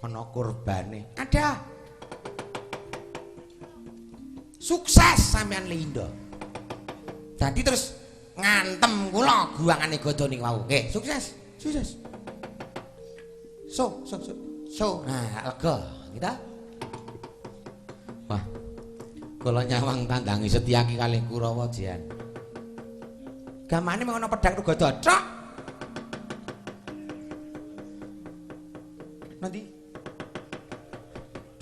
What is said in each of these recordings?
Ana kurbane. Ada. Sukses sampean Lindo. Dadi terus ngantem kula guwangane gada niku wau. Nggih, sukses. Sukses. So. Nah, lega kita. Wah. Kula nyawang tandangi Setyaki kalih Kurawa jian. Gamane mung ana pedhang gada tok. Nanti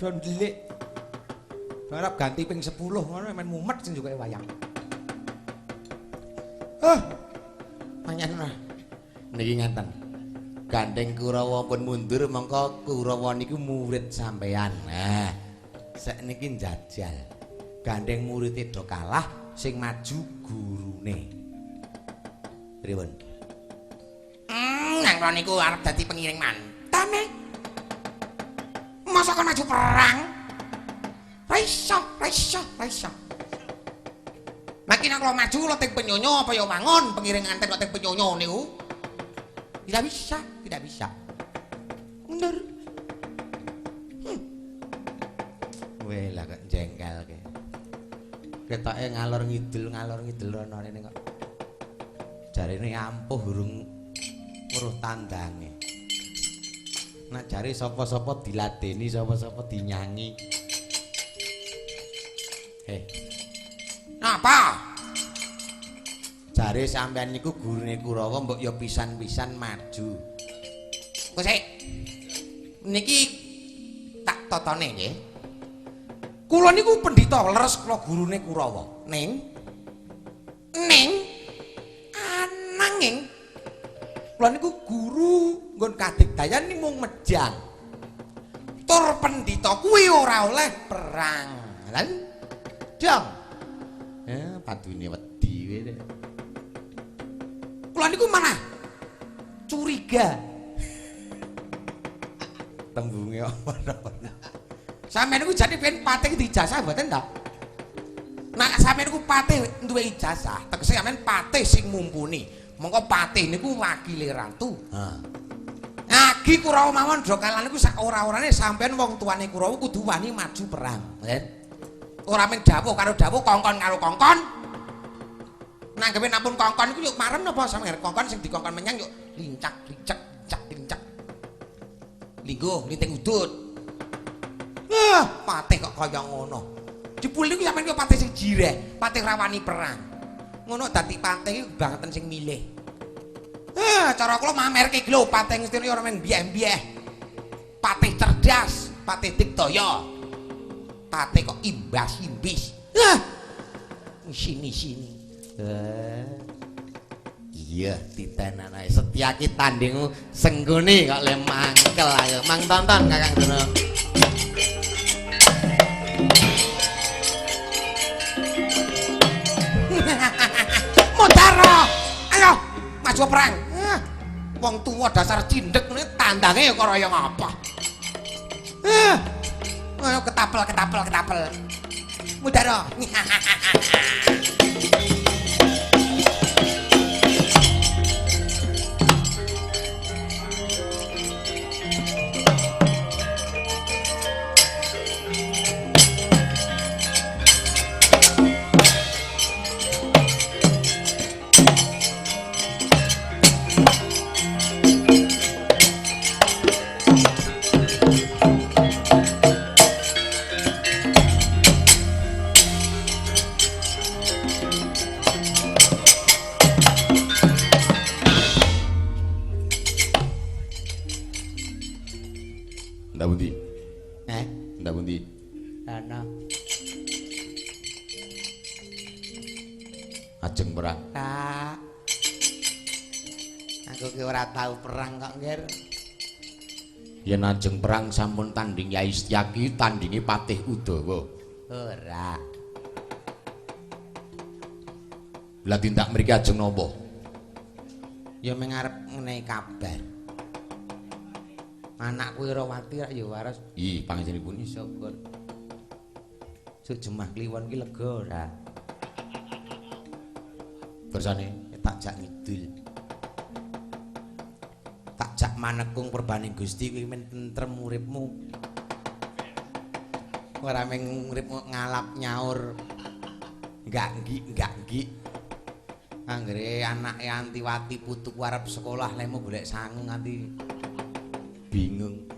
don delik. Arep ganti ping 10 ngono men mumet sing juke wayang. Manyan ora. Niki ngaten. Gandeng Kurawa pun mundur mongko Kurawa niku murid sampean. Nah, sek niki njajal. Gandeng muride do kalah sing maju gurune. Pripun? Nang kula niku arep dadi pengiring mantane. Masa kon maju perang? Ra iso. Makin kula maju kula teng penyonyo apa ya wangun pengiring nganten kok teng penyonyo niku. Tidak bisa. Mundur. Weh lah kok jengkelke. Ketoke ngalor ngidul ana rene kok. Jarene ampuh urung weruh tandange. Nek jare sapa-sapa diladeni, sapa-sapa dinyangi. Napa? Jare sampean niku gurune Kurawa mbok ya pisan-pisan maju. Kok sik. Niki tak totone nggih. Kula niku pendhita leres kula gurune Kurawa. Ning ananging kula niku guru nggon kadigdayan ni mung mejang. Tur pendhita kuwi ora oleh perang. Lha dong. Padune wedi kowe. Kula niku malah curiga. Tembunge apa-apa. Sampeyan niku jane ben patih dijasah mboten ta? Nek sampeyan niku patih duwe ijazah, tegese sampeyan patih sing mumpuni. Mongko patih niku wakile ratu. Heeh. Agi Kurawa mawon do kalah niku sak ora-orane sampeyan wong tuane Kurawa kudu wani maju perang. Nggih. Ora mung dawuh karo dawuh, kongkon karo kongkon. Nanggepe nampun kongkon iku yuk marem napa sampeyan kongkon sing dikongkon menyang yuk lincak lincak lincak lincak. Lingguh linting udut. Patih kok kaya ngono. Jebul niku sampeyan ku patih sing jireh, patih rawani perang. Ngono dadi patih iku bangeten sing milih. Cara kula mamerke iki lho patih ngestine ora mung mbieh-mbieh. Patih cerdas, patih digdaya. Patih kok imbas-imbis. Sini-sini. Iya, titenan ae Setyaki tandingu senggone kok le mangkel ayo. Mang tonton Kakang Dono. Mudara. Ayo, maju perang. Wong tuwa dasar cindek ngene tandange ya kaya ngapa. Ayo ketapel. Mudara. Ndak pundi? Ndak pundi? Ana. Ajeng perang. Tak. Aku ki ora tau perang kok, Ngger. Yen ajeng perang sampun tanding Yai Setyaki tandingi Patih Udawa. Ora. Lah tindak mriki ajeng napa? Ya mung arep ngenehi kabar. Anakku Irawati rak ya waras. Ih, panjenenganipun syukur. Suk Jemah Kliwon ki lega ora? Bersane tak jak ngidul. Tak Tak jak manekung perbaning Gusti kuwi men tentrem uripmu. Ora meng urip ngalap nyaur. Enggak nggik. Anggere anake Antiwati putuku arep sekolah lemu golek sangu nganti bingung.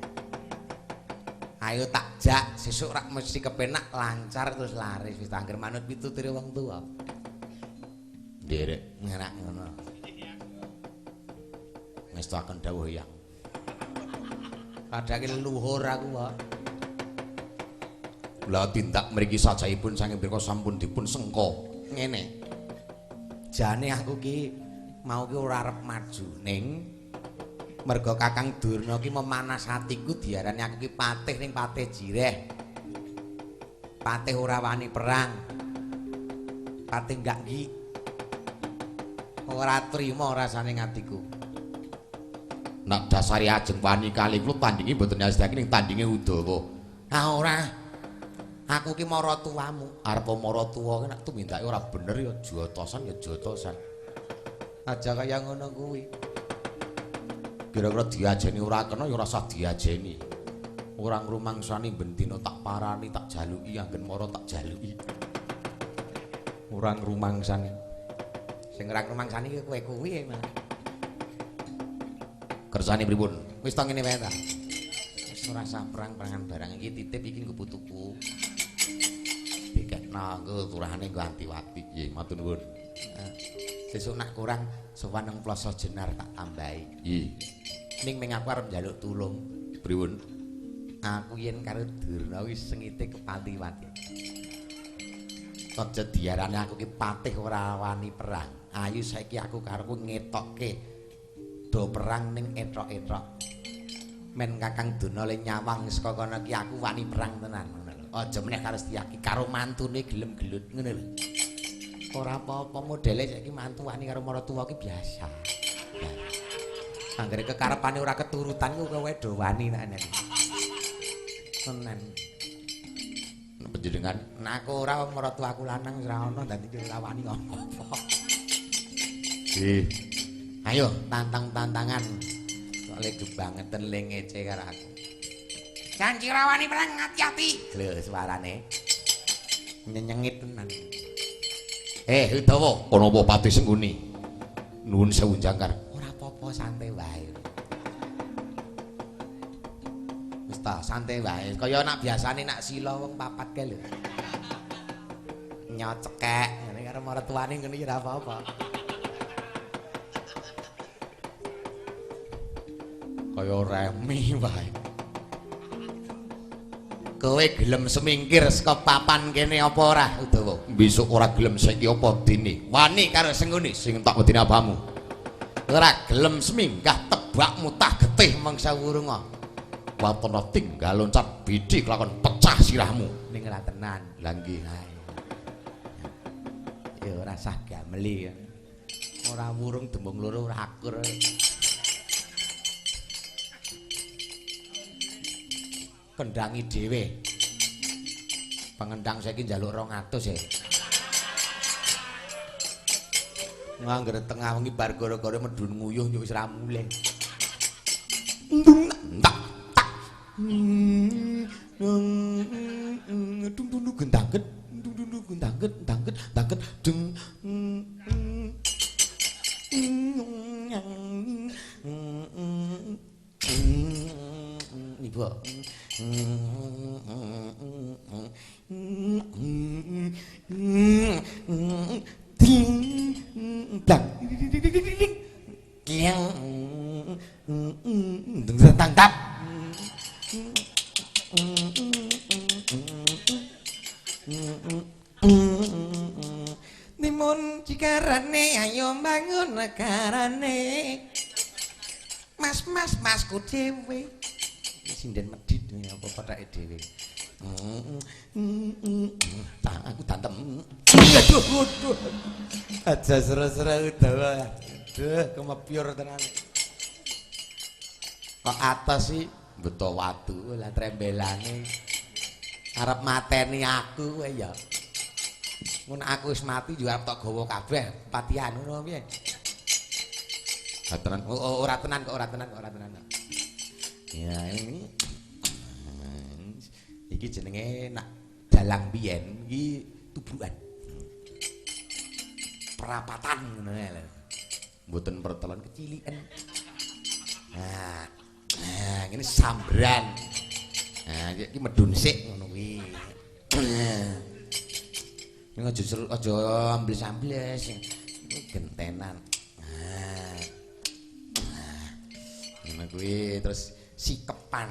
Ayo tak jak sesuk rak mesti kepenak lancar terus laris wis angger manut pituture wong tuwa. Nderek ngerak ngono. Ngestoaken dawuh Yang. Padake leluhur aku kok. Kula tindak mriki sajaipun saking mriku sampun dipun sengka. Ngene. Jane aku ki mau ki ora arep maju ning merga Kakang Durna ki memanas atiku diarani aku ki patih ning patih jireh. Patih ora wani perang. Patih enggak nggik. Ora trima rasane ngatiku. Nek dasare ajeng wani kali kula tandingi mboten nyastake ning tandinge Udawa. Ah ora. Aku ki maratuwamu. Arep maratuwa ki nek tumindake ora bener ya jotosan ya jotosan. Aja kaya ngono kuwi. Kira-kira diajeni ora kena ya ora usah diajeni. Ora ngrumangsani ben dina tak parani, tak jaluki anggen mara tak jaluki. Ora ngrumangsani. Sing ora ngrumangsani ki kowe kuwi malah. Kersane pripun? Wis to ngene wae ta. Wis ora usah perang-perangan barang iki titip iki nggo putuku. Dikekno nggo turahane nggo Antiwati. Nggih, matur nuwun. Sesuk nak kurang sowan nang Ploso Jenar tak tambahi. Nggih. Ning ming aku arep njaluk tulung. Pripun? Aku yen karo Durna wis sengite kepati-pati. Aja diarani aku ki patih ora wani perang. Ayo saiki aku karo kowe ngetokke do perang ning etok-etok. Men Kakang Durna le nyawang saka kono ki aku wani perang tenan ngono lho. Aja meneh karo Setyaki karo mantune gelem gelut ngono lho. Ora apa-apa modele saiki mantu wani karo maratuwa ki biasa. Anggere kekarepane ora keturutan ku kowe do wani nek nek. Tenan. Panjenengan nek aku ora maratuwaku lanang wis ora ono dadi ora wani ngomong apa. Nggih. Ayo tantang-tantangan. Soale gebangeten le ngece karo aku. Janji ora wani perang ati-ati. Lho suarane. Nyenyengit tenan. Udawa, ana apa Patih Sengkuni? Nuwun sewu jangkar. Ora apa-apa, santai wae. Wis ta, santai wae. Kaya nak biasane nak sila wong papat kae lho. Nyocekek ngene karo maratuwane ngene ya ora apa-apa. Kaya remi wae. Kowe gelem semingkir saka papan kene apa ora, Udawa? Besok ora gelem saiki apa dene? Wani karo Sengkuni sing tak wedeni apamu. Ora gelem seminggah tebak mutah getih mangsa wurunga. Watana tinggal loncat bidi kelakon pecah sirahmu. Ning ora tenan. Lah nggih. Ya ora sah gameli. Ora wurung demung loro ora akur. Kendangi dhewe. Pengendang saiki njaluk 200 e. Ngangger tengah wengi bar gara-gara medun nguyuh yo wis ra mulih. Ndung tak tak. Dung dung gendangget, dung dung gendangget, dangget, dangget dung. Ibu. Ding dang ding ding tang tap. Timun cikarane ayo bangun negarane. Mas mas masku dhewe. Sinden medhit apa pethake dhewe. Aku dantem. Aduh aduh. Aja sera-sera Udawa. Aduh kemepyur tenan. Kok atos sih beto watu lah trembelane. Arep mateni aku kowe ya. Mun aku wis mati yo arep tok gawa kabeh patian ngono piye. Tenan. Oh, ora tenan kok, ora tenan kok, ora tenan kok. Ya, ini. Iki jenenge nak dalang biyen iki tubrukan. Perapatan ngono ae lho. Mboten pertelon keciliken. Nah, nah ngene sambran. Nah, iki medun sik ngono kuwi. Ini aja seru, aja ambles-ambles. Ini gentenan. Nah. Nah. Ngono kuwi terus sikepan.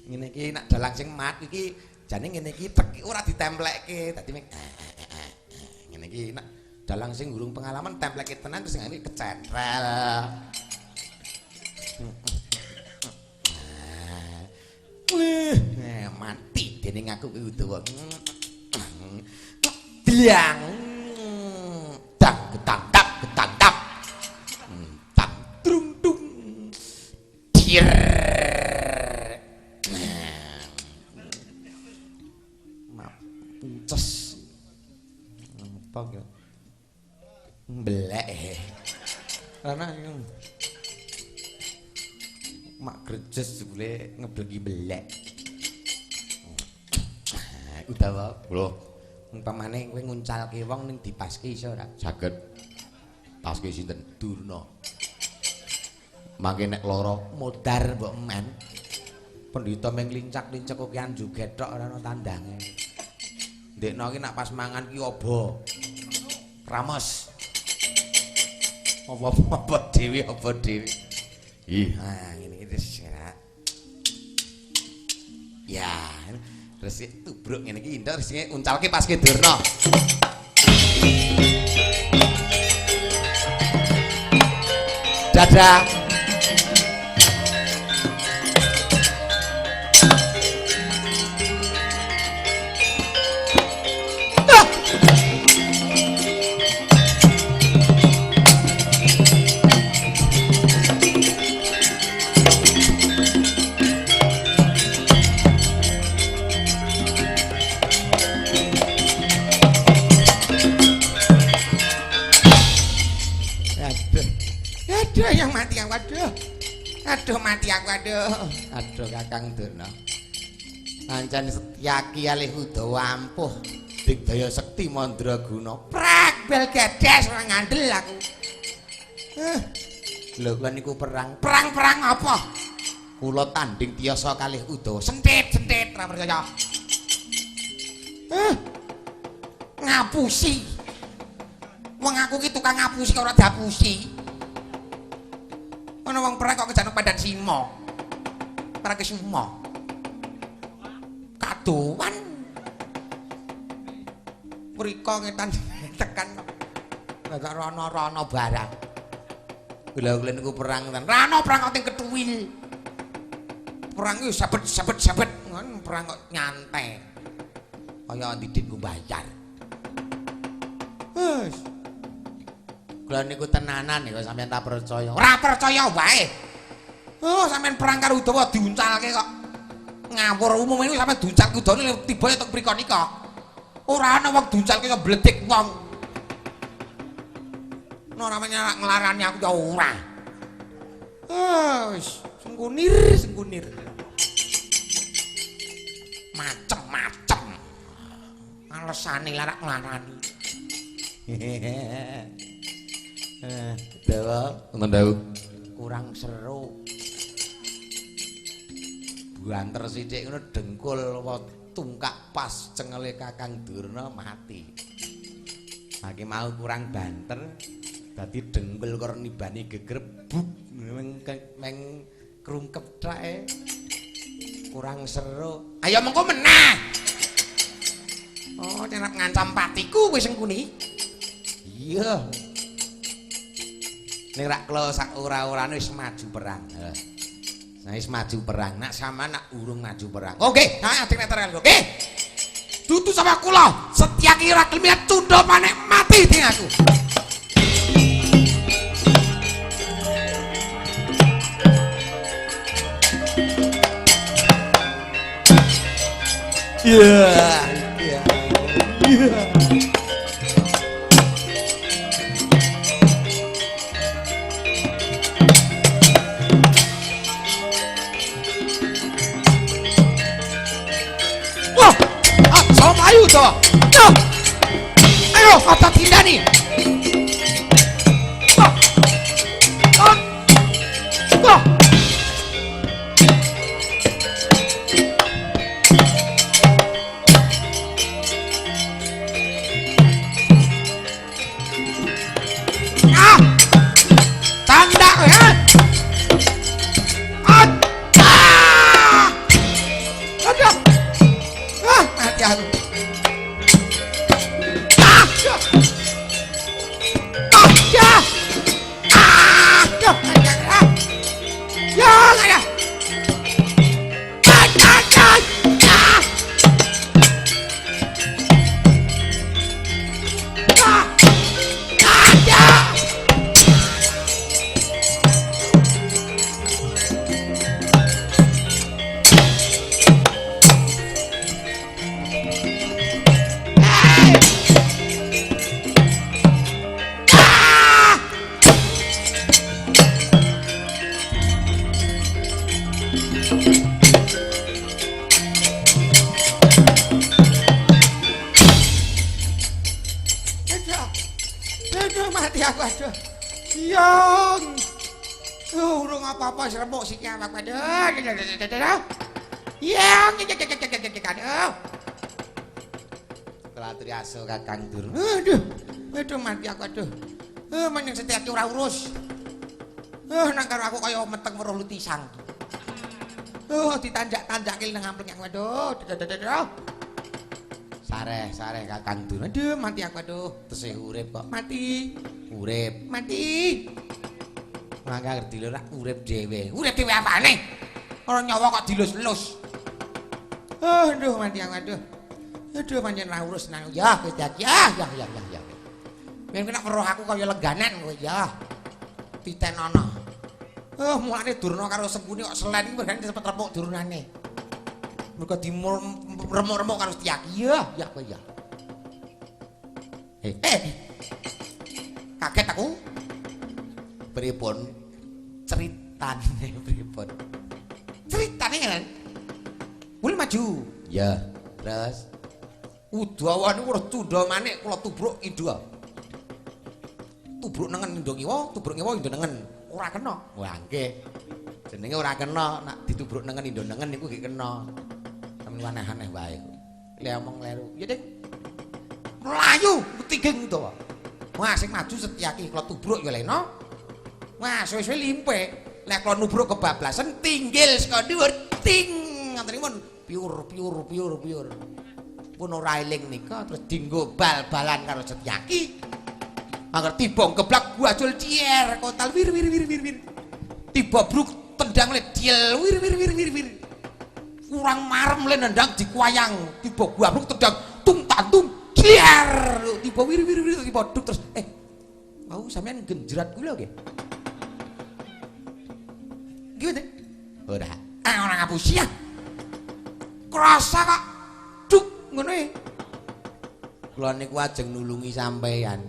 Ngene iki nak dalang sing mat iki jane ngene iki tek ora ditemplekke. Dadi mek ngene iki nak dalang sing urung pengalaman templekke tenan terus ngene kecentrel. Mati dening aku kuwi Udawa. Dlang. Dang gedang tap gedang tap. Tang trung tung. Dir. Mapunces. Apa ki? Mbelek. Karena mak grejes jebule ngeblegi belek. Udawa, Lho, umpamane kowe nguncalke wong ning dipaske iso ora? Saged. Paske sinten? Durna. Mangke nek lara modar mbok men. Pendhita mung lincak-lincek kokian joget tok ora ana tandange. Ndekno ki nak pas mangan ki obo. Ramos. Apa-apa dhewe, apa dhewe. Ih, nah ngene iki terus ya. Terus tubruk ngene iki indah terus uncalke paske Durna. Dadah. Aduh, yang mati aku, aduh. Aduh mati aku, aduh. Aduh Kakang Durna. Pancen Setyaki alih Udawa ampuh digdaya sekti mandraguna. Prak bel gedes ora ngandel aku. Lho kula niku perang. Perang-perang apa? Kula tanding tiyasa kalih Udawa. Sentit-sentit ora percaya. Ngapusi. Wong aku ki tukang ngapusi kok ora diapusi. Ana wong perang kok kejanuk pandan simo. Perang ke simo. Kadowan. Mriko ngetan tekan gak rono-rono barang. Kula-kula niku perang tenan. Rano perang kok teng ketuwil. Perang iki sabet-sabet-sabet ngono perang kok nyantai. Kaya didit nggo bayar. Wes. Kula niku tenanan ya sampeyan tak percaya. Ora percaya wae. Oh, sampeyan perang karo Udawa diuncalke kok. Ngawur umume niku sampeyan diuncalke Udawa tiba tok mriko nika. Ora ana wong diuncalke kok bledek wong. Ora nglarani aku ya ora. Wis, sengkunir, sengkunir. Macem-macem. Alesane larak nglarani. Dawa, wonten dawuh. Kurang seru. Banter sithik ngono dengkul tungkak pas cengele Kakang Durna mati. Iki mau kurang banter dadi dengkul karo nibani gegrebuk meng krungkep thake. Kurang seru. Ayo mengko meneh. Oh, nek ngancam patiku kowe Sengkuni. Iya. Ning rak klo sak ora-orane wis maju perang. Heeh. Wis maju perang. Nak sama nak urung maju perang. Oke, nah adik nek oke. Dudu sama kula, Setyaki ora gelem cundha manek mati ding aku. Iya, iya. Aja dindani. Kok. Ah! Tanda kowe, ha? Ah! Aduh. Ah, mati aku. Ah! Ah! Ya! Ah! Ya! Ah! Ya, ya. Ah, ah, ah. Ah! Ah! Ah, ya! Aduh. Aduh, mati aku, aduh. Yang. Oh, urung apa-apa seremuk siki awakku. Aduh. Aduh. Yang. Aduh. Kelatri aso Kakang Durna. Aduh. Aduh, mati aku, aduh. Menyang Setyaki ora urus. Nang karo aku kaya meteng weruh lutisang. Ditanjak-tanjake nang ampleng aku, aduh. Aduh. Sareh, sareh Kakang Durna. Aduh, mati aku, aduh. Tesih urip kok. Mati. Urip. Mati. Mangga ngerti lho rak urip dhewe. Urip dhewe apane? Ora nyawa kok dilus-lus. Aduh, mati aku, aduh. Aduh, pancen ra urus nang ya, Gusti. Ya, ya, ya, ya, ya. Yen kena weruh aku kaya leganan kowe ya. Titenono. Mulane Durna karo Sengkuni kok selen iki mergane cepet remuk durunane. Mergo dimremuk-remuk karo Setyaki. Ya, ya kowe ya. Kaget aku. Pripun? Ceritane pripun? Ceritane ngene. Mul maju. Ya, terus Udawa niku ora tunda manik kula tubruk indha. Tubruk nengen indha ngiwa, tubruk ngiwa indha nengen. Ora kena. Wah, nggih. Jenenge ora kena, nek ditubruk nengen indha nengen niku nggih kena. Sampeyan aneh-aneh wae. Le omong leru. Ya, Ding. Mlayu ketiging Udawa. Wah, sing maju Setyaki kula tubruk ya lena. Wah, suwe-suwe limpe. Nek kula nubruk kebablasan tinggil saka dhuwur ting. Ngoten niku pun piur piur piur piur. Pun ora eling nika terus dinggo bal-balan karo Setyaki. Angger tiba geblak guajul cier kotal wir wir wir wir wir. Tiba bruk tendang le diel wir wir wir wir wir. Kurang marem le nendang dikuayang. Tiba guabruk tendang tung tantung cier. Tiba wir wir wir tiba duk terus mau sampean genjerat kula nggih. Nggih mboten? Ora. Ah, ora ngapusi ya. Krasa kok duk ngono e. Kula niku ajeng nulungi sampeyan.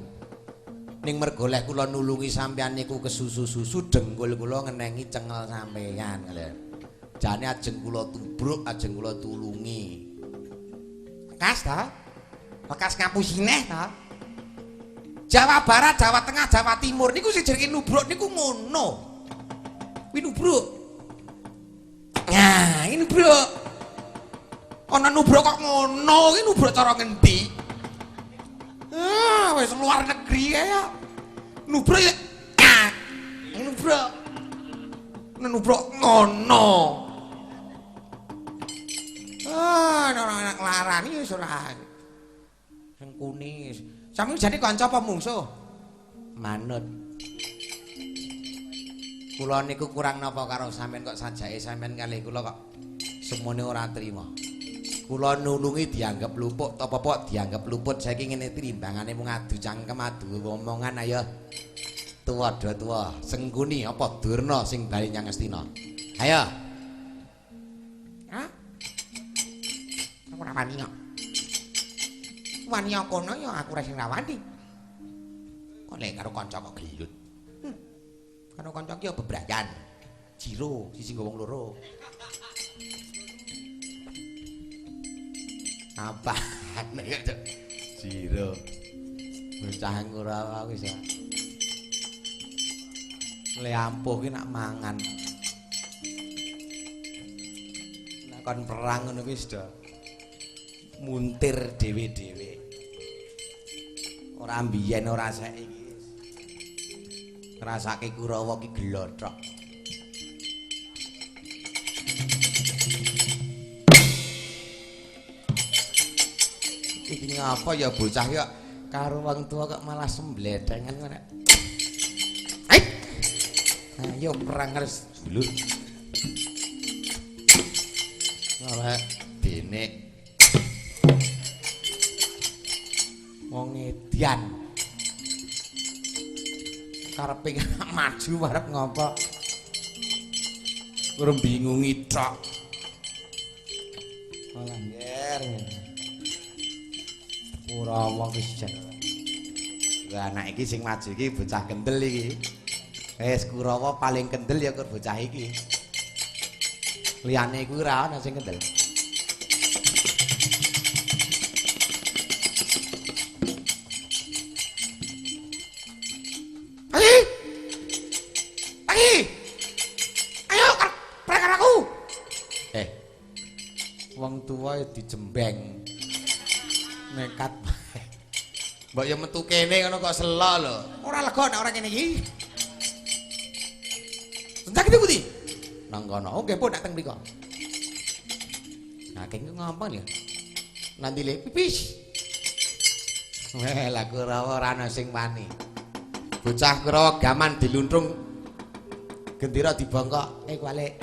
Ning mergo leh kula nulungi sampeyan niku kesusu-susu dengkul kula ngenengi cengel sampeyan lho. Jane ajeng kula tubruk, ajeng kula tulungi. Lekas ta? Lekas ngapusine ta? Jawa Barat, Jawa Tengah, Jawa Timur niku sing jenenge nubruk niku ngono. Kuwi nubruk. Nah, ini nubruk. Ana nubruk kok ngono, iki nubruk cara ngendi? Ah, wis luar negeri kaya. Nubruk ya. Ah, nubruk. Nubruk ngono. Ah, ora nglarani wis ora. Sengkuni. Sampeyan jane kanca apa mungsuh? Manut. Kula niku kurang napa karo sampeyan kok sajake sampeyan kalih kula kok semone ora trima. Kula nulungi dianggep luput, apa-apa dianggep luput. Saiki ngene timbangane mung adu cangkem, adu omongan ayo. Tuwa do tuwa, Sengkuni apa Durna sing bali nyang Astina. Ayo. Hah? Aku ora wani kok. Wani kono ya aku ora sing rawani. Kok lek karo kanca kok gelut. Karo kanca ki ya bebrayan. Jiro siji nggo wong loro. Apa? Jiro. Bocah Kurawa wis. Le ampuh ki nak mangan. Nek kon perang ngono kuwi wis do muntir dhewe-dhewe. Ora mbiyen ora saiki. Ngrasake Kurawa ki glothok. Iki ngapa ya bocah ya karo wong tuwa kok malah sembledengan ngono. Ayo perang karo sedulur. Malah dene wong edian. Karepe maju arep ngopo? Kurang bingungi tok. Malah nger. Kurawa wis jan. Lah anak iki sing maju iki bocah kendel iki. Wis Kurawa paling kendel ya kur bocah iki. Liyane kuwi ora ana sing kendel. Ayo. Ayo. Ayo perang karo aku. Wong tuwa dijembeng. Nekat bae. Mbok ya metu kene ngono kok selo lho. Ora lega nek ora kene iki. Senjak itu putih. Nang kono. Oke, pun nak teng mriko. Nah, kene ngompong ya. Nanti le pipis. Weh, lah Kurawa ora ana sing wani. Bocah Kurawa gaman diluntrung gendera dibongkok. Kualik.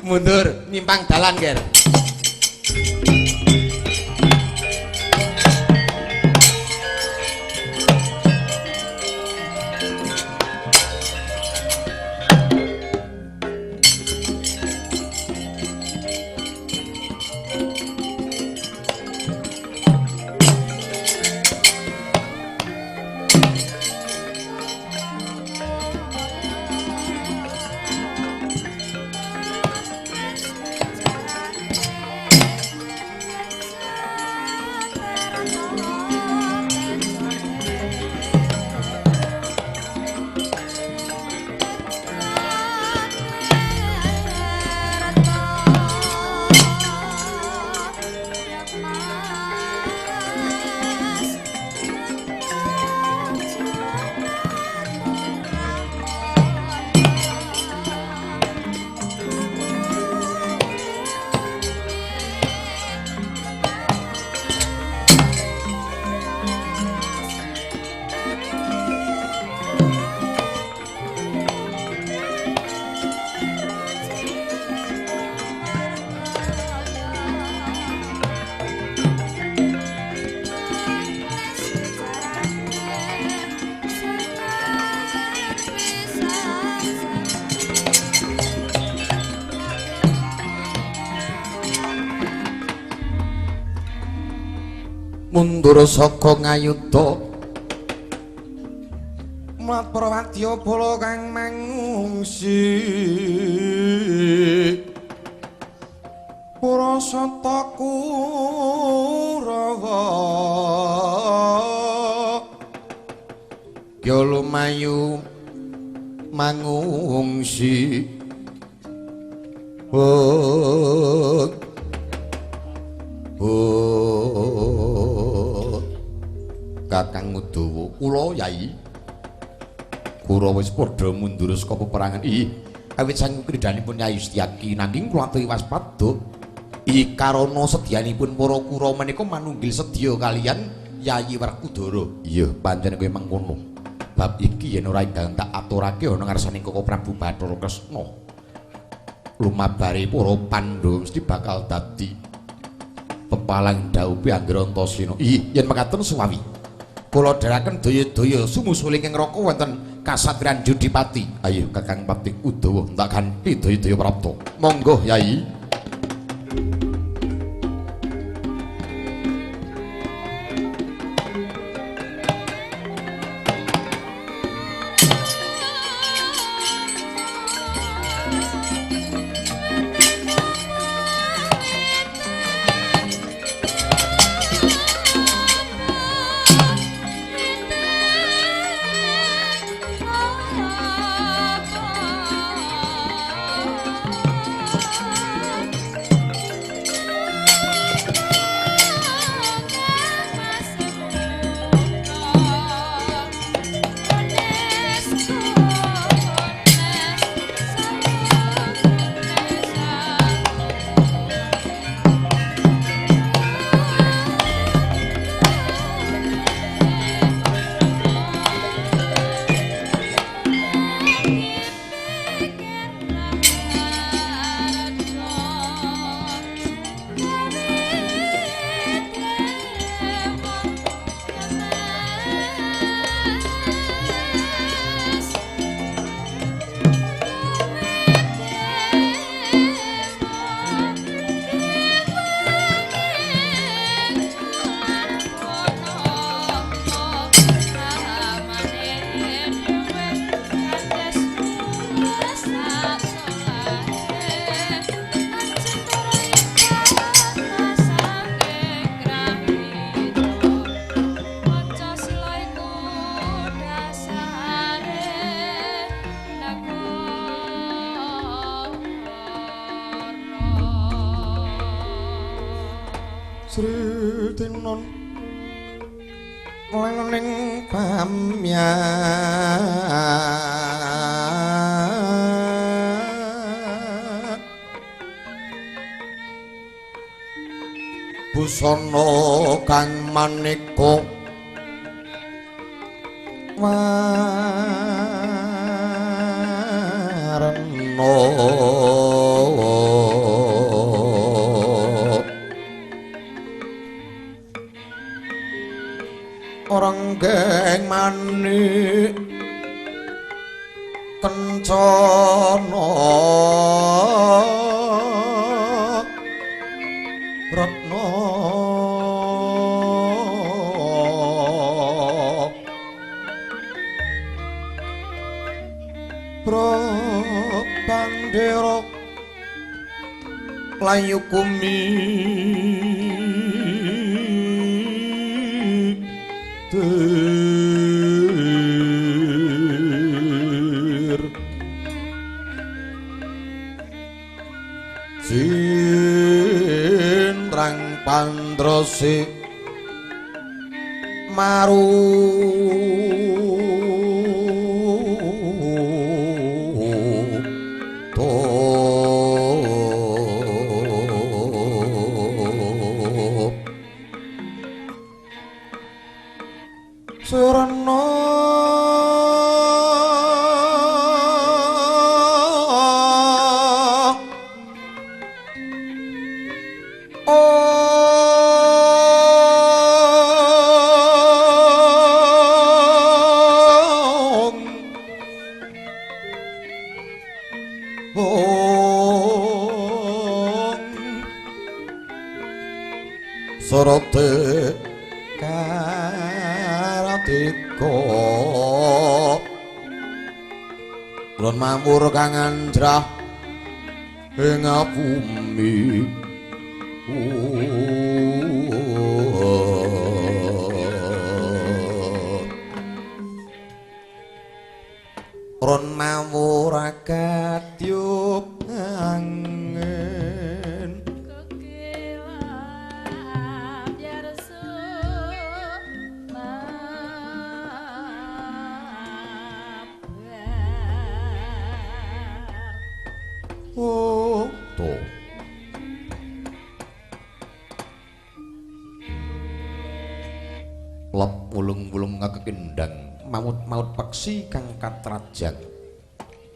Mundur nyimpang dalan, Ger. Mundur saka ngayuda mlat para wadya bala kang mangungsi para sata Kurawa kya lumayu mangungsi. Oh, oh, Kakang Udawa kula Yai Kurawa wis padha mundur saka peperangan. Ih, awit saking kridhanipun Yai Setyaki nanging kula aturi waspada. Ih, karana sedyanipun para Kurawa menika manunggil sedya kaliyan Yayi Werkudara. Iya, pancen kowe mengkono. Bab iki yen ora enggal tak aturake ana ngarsaning Koko Prabu Bathara Kresna. Lumabare para Pandhawa mesti bakal dadi pepalang dhaupe Anggara Antasena. Ih, yen mekaten suwawi. Kula dharaken daya-daya sumusul ingkang neraka wonten kasatriyan Judipati. Ayo Kakang Patih Udawa tak ganti daya-daya prapta. Monggo Yai. Tinon ning pamyat busana kang maneka warna orang geng manik kencana retna Prabandera layu kumi Sindrang pandrose maru Surana Ong Sorote Karadika Lon mamur kang anjrah ing bumi. Ron mawur akadyup angin to. Lep wulung-wulung ngakekendang maut-maut peksi kang katrajang.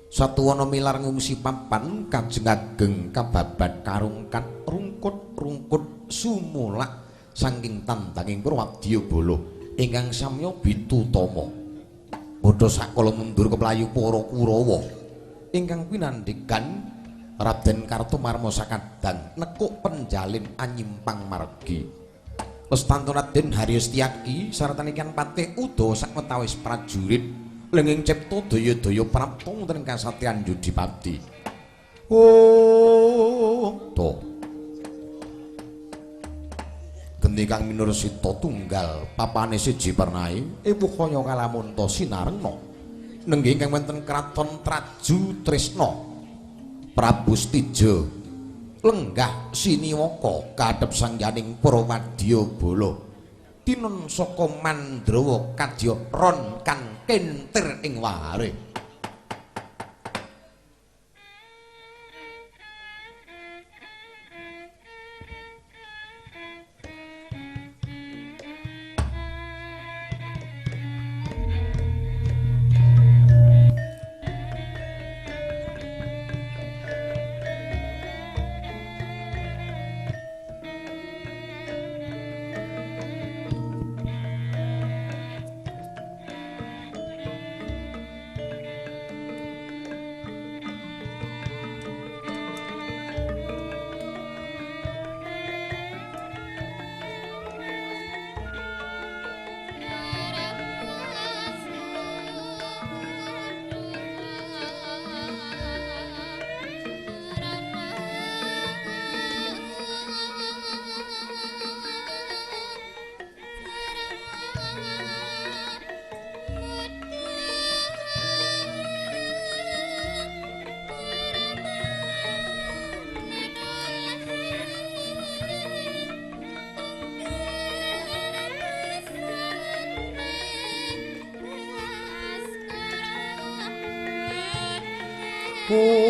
Satuwana milar ngungsi papan kajeng ageng kababat karungkat rungkut-rungkut sumulak saking tandanging Purwadyabala ingkang samya bitutama. Padha sakala mundur keplayu para Kurawa ingkang pinandhikan Raden Kartomarma sakadang nekuk penjalin anyimpang margi. Lestantun Raden Haryo Setyaki sarta ikan patih Udawa sakwetawis prajurit lenging cipta daya-daya prapta wonten ing kasatyan Yudipati. Oh, to. Genti kang minursita tunggal papane siji pernae ewuh kaya kalamunta sinarengna. Nenggih ingkang wonten kraton Traju Tresna. Prabu Stija lenggah siniwaka kadhep sangyaning Purwadyabala. Tinun saka Mandrawa kadya ron kan kentir ing wahare. Oh.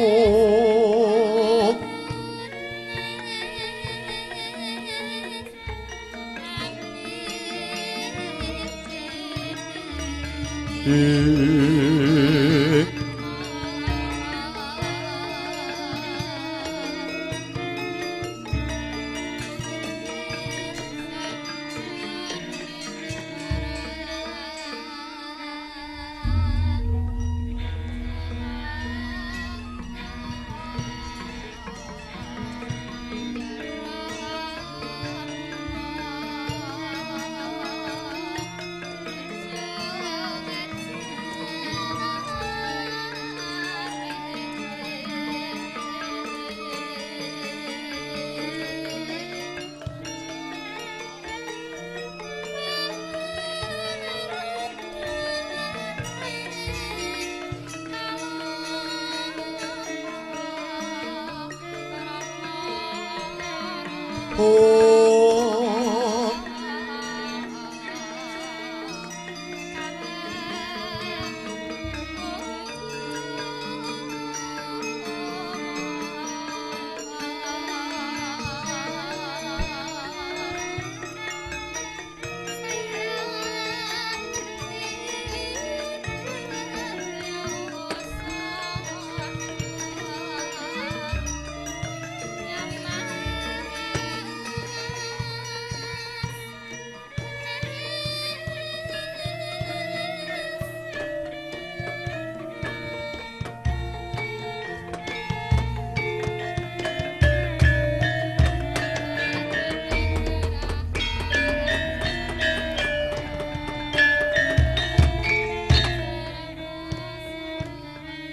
Oh.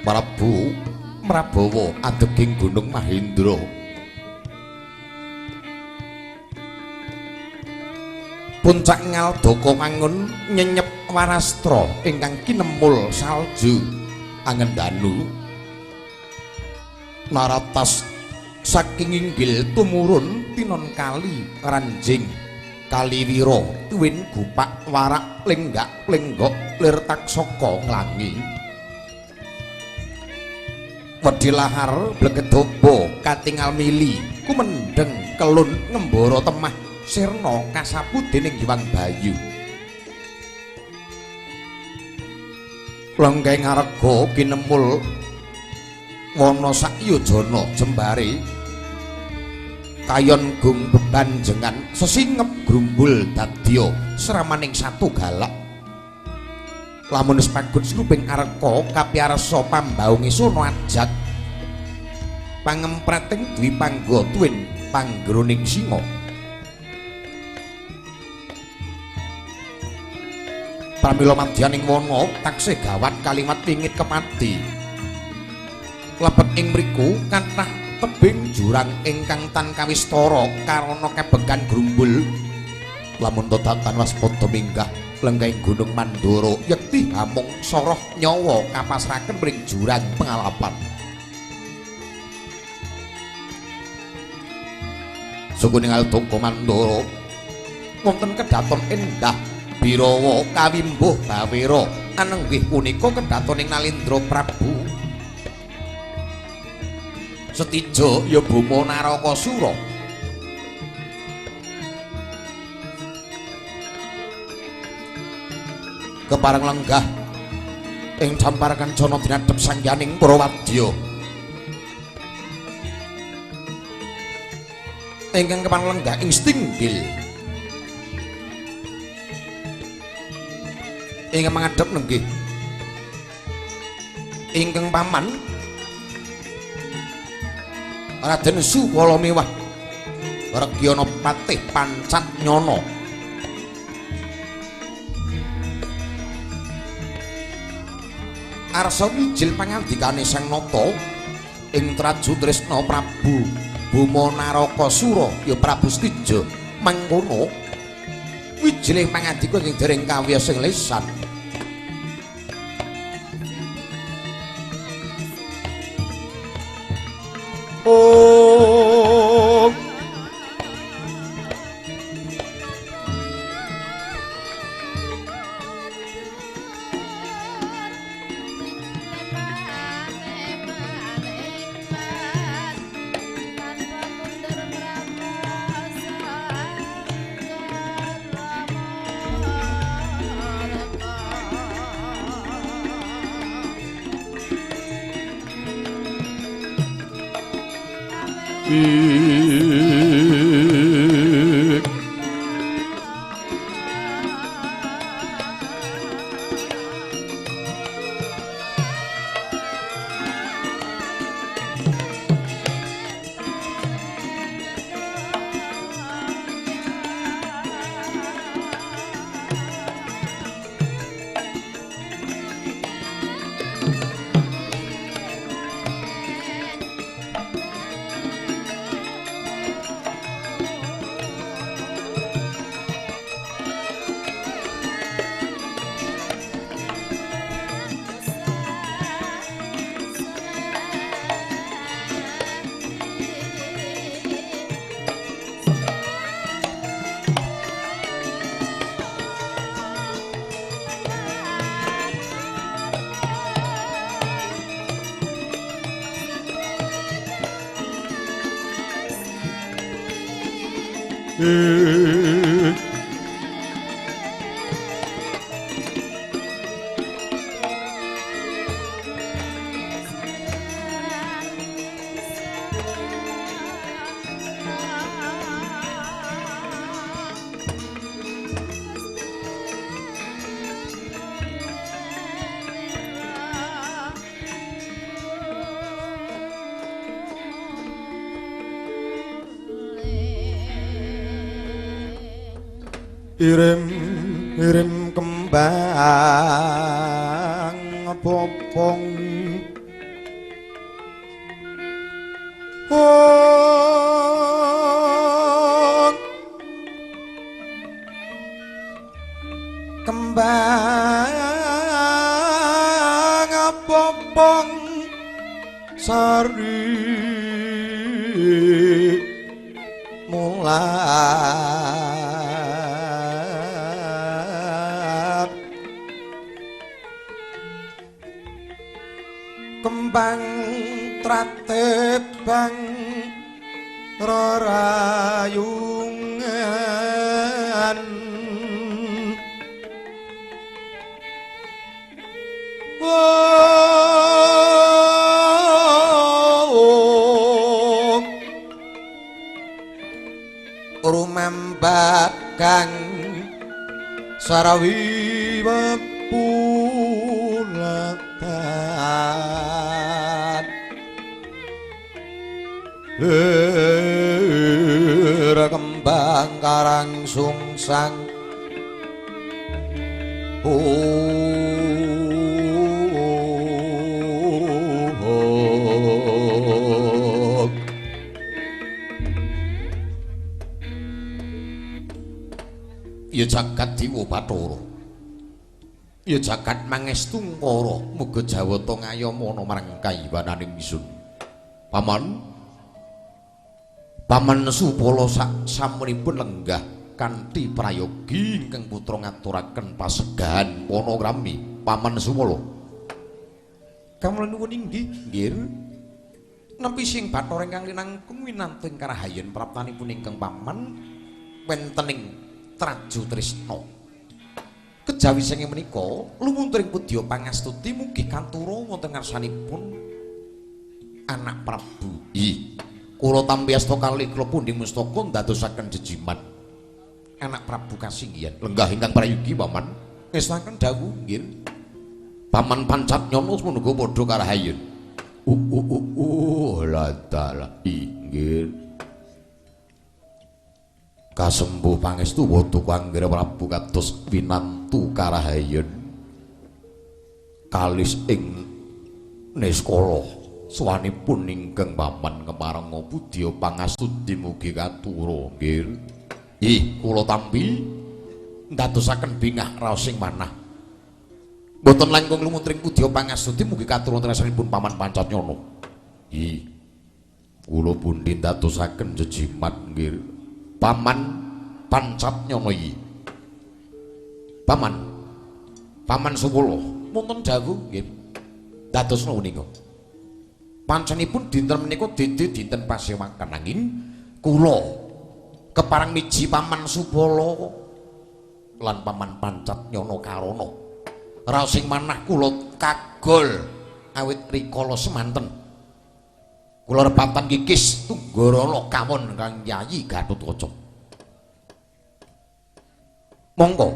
Prabu Prabawa adeging Gunung Mahendra. Puncak Ngaldaka mangun nyenyep warastra ingkang kinemul salju angendanu. Naratas saking inggil tumurun tinon kali Ranjing Kaliwira tuwin gupak warak lenggak lenggok lir taksaka nglangi. Wedi lahar blegedobo katingal mili kumendheng kelun ngembara temah sirna kasapu dening Hyang Bayu. Lenggeng ngarega kinemul wana sakyujana jembare kayon gung bebanjengan sesingep grumbul dadya sramaning satu galak. Lamun wis pagun sluping areka kapiyarsa pambaunge sono ajag pangempreting dwi pangga tuwin panggroning singa. Pramila madyaning wana taksih gawat kalimat wingit kepati. Lebet ing mriku kathah tebing jurang ingkang tan kawistara karana kebegan grumbul. Lamun datan waspada minggah lenggahing Gunung Mandara yekti hamung soroh nyawa kapasraken mring jurang pengalapan. Suku Ngaldaka Mandara wonten kedaton endah Birawa kawimbuh bawera anenggih punika kedaton ing Nalendra Prabu Setija ya Boma Narakasura. Kepareng lenggah ing Campar Kencana dinadhep sangyaning para wadya. Ingkang kepareng lenggah ing Stinggil. Ingkang mangadhep nenggih ingkang paman Raden Sukala Mewah Regyana Patih Pancat Nyana. Arsa wijil pangandikane Sang Nata ing Traju Tresna Prabu Boma Narakasura ya Prabu Setija mangkono wijiling pangandika ing dereng kawiyos ing lisan. Oh. Irim-irim kembang popong kembang popong sari mulai kembang tratebang rerayungan rumambat kang sarawi pepulatan kembang karang sungsang ya jagat Dewa Bathara, ya jagat mangestu ngkara, muga jawata ngayomana marang kaiwananing ingsun. Paman, Paman Supala sak samunipun lenggah kanthi prayogi ingkang putra ngaturaken pasegahan panagrami Paman Supala. Kawula nuwun inggih, nggih. Nempi sing Bathara ingkang linangkung winantu ing karahayen praptanipun ingkang paman wentening Traju Trisna. Kejawi saking menika lumunturing pudya pangastuti mugi katura wonten ngarsanipun anak Prabu. I kula tampi asta kalih kula pundi mustaka ndadosaken jejiman anak Prabu kasinggihan. Lenggah ingkang prayogi paman ngestaken dawuh nggih. Paman Pancat Nyono semono padha karahayen. La dalah inggih. Kasembuh pangestu wada kangge Prabu kados winantu karahayen kalis ing niskala suwanipun ingkang paman kemaranga budya pangastuti mugi katura nggih. Ih kula tampi ndadosaken bingah raos sing manah mboten langkung lumuntring budya pangastuti mugi katura wonten paman Pancat Nyono. Ih kula pundi ndadosaken jejimat nggih Paman Pancat Nyono iki. Paman, Paman Supala wonten dawuh nggih. Dadosna menika. Pancenipun dinten menika dede dinten pasewakan nanging kula kepareng miji Paman Supala lan Paman Pancat Nyono karana raos sing manah kula kagol awit rikala semanten. Kula rebatan kikis tunggarana kawon kang Yayi Gatotkaca. Monggo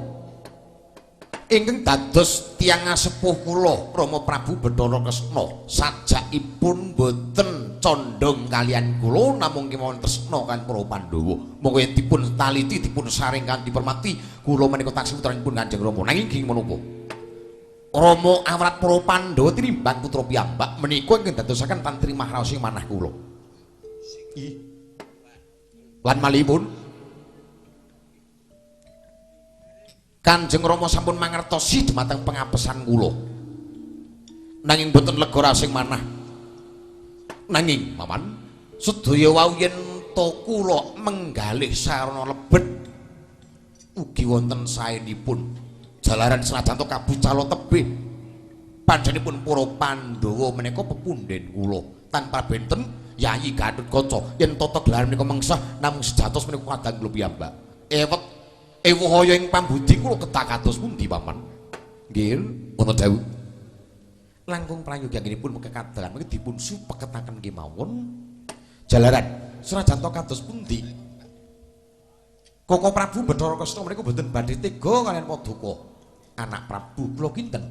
ingkang dados tiyang asepuh kula Rama Prabu Bathara Kresna sajakipun boten condong kalian kula namung kemawon tresna kan para Pandhawa. Monggo yen dipun taliti dipun saring kanthi permati kula menika taksih putranipun Kanjeng Rama. Nanging inggih menapa Rama awrat para Pandhawa tinimbang putra piyambak menika ingkang dadosaken tantri mahraos ing manah kula. Lan malihipun Kanjeng Rama sampun mangertosi dumateng pengapesan kula. Nanging boten lega rasing manah. Nanging paman sedaya wau yen to kula menggalih sarana lebet ugi wonten saenipun. Jalaran senajan to kabucala tebih panjenenganipun para Pandhawa menika pepundhen kula tanpa benten Yayi Gatotkaca yen tata gelar menika mengsah namung sejatos menika kadang kula piyambak. Ewet ewuh aya ing pambudi kula kedah kados pundi paman? Nggih, wonten dawuh. Langkung prayoganipun kekadalan menika dipun supeketaken kemawon. Jalaran senajan to kados pundi Koko Prabu Bathara Kresna menika boten badhe tega kaliyan paduka anak Prabu kula kinten.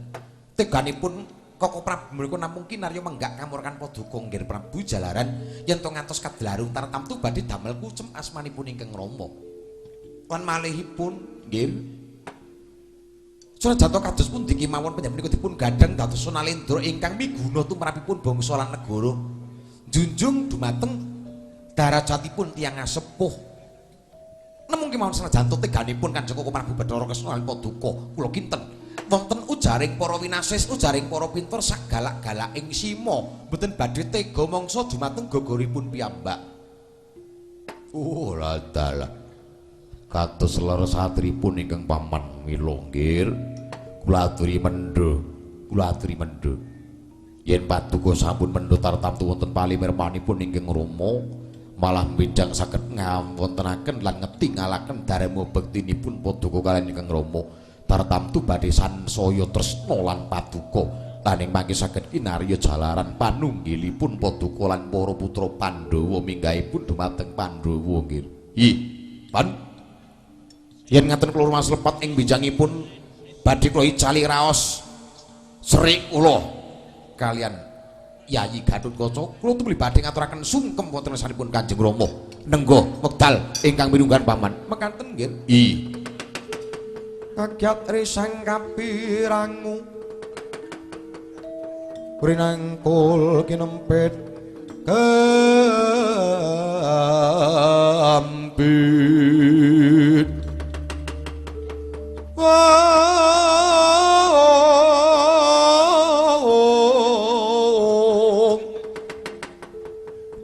Teganipun Koko Prabu menika namung kinarya menggak kamurkan paduka nggih Prabu jalaran yen to ngantos kadlarung tartamtu badhe damel kucem asmanipun ingkang Rama. Lan malihipun nggih senajan to kados pundi kemawon panjenengan menika dipun gandheng dados Nalendra ingkang miguna tumrapipun bangsa lan negara junjung dumateng darajatipun tiyang asepuh. Namung kemawon senajan to teganipun Kanjeng Koko Prabu Bathara Kresna lan paduka kula kinten wonten ujaring para winasis ujaring para pinter sagalak-galaking sima mboten badhe tega mangsa dumateng gogoripun piyambak. Oh ladalah kados leres atripun ingkang paman mila nggih kula aturi mendho, kula aturi mendho. Yen paduka sampun mendho tartamtu wonten palimirmanipun ingkang Rama malah benjang saged ngawontenaken lan ngetingalaken dharma bektinipun paduka kaliyan ingkang Rama tartamtu badhe sansaya tresna lan paduka lan ing mangke saged kinarya jalaran panunggilipun paduka lan para putra Pandhawa minggahipun dumateng Pandhawa nggih. Hi, pan yen ngaten kula rumas lepat ing benjangipun badhe kula icali raos serik kula kaliyan Yayi Gatotkaca kula tumuli badhe ngaturaken sungkem wonten ngarsanipun Kanjeng Rama nenggo wekdal ingkang minunggan paman mekaten nggih. I kagyat risang kapirangu rinangkul kinempit kambit.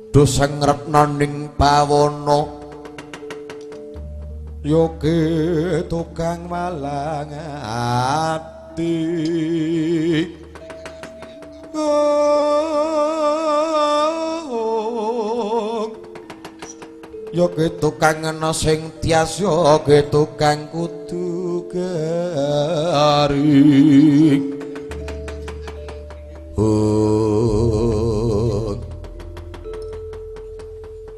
Dosang retnaning bawana yogi tukang malang ati yogi tukang ana sing tias yogi tukang kudu garing.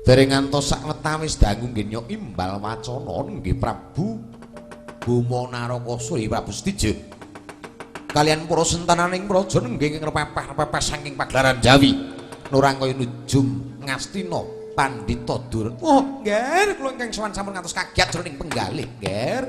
Dereng ngantos sak wetawis dangu nggih nyok imbal wacana nggih Prabu Boma Narakasura Prabu Setija kaliyan para sentananing praja nggih ingkang repepeh-repepeh saking pagelaran Jawi nurangkaya nujum Ngastina Pandhita Durna. Oh, nggih kula ingkang sowan sampun ngantos kagiat jroning penggalih, nggih.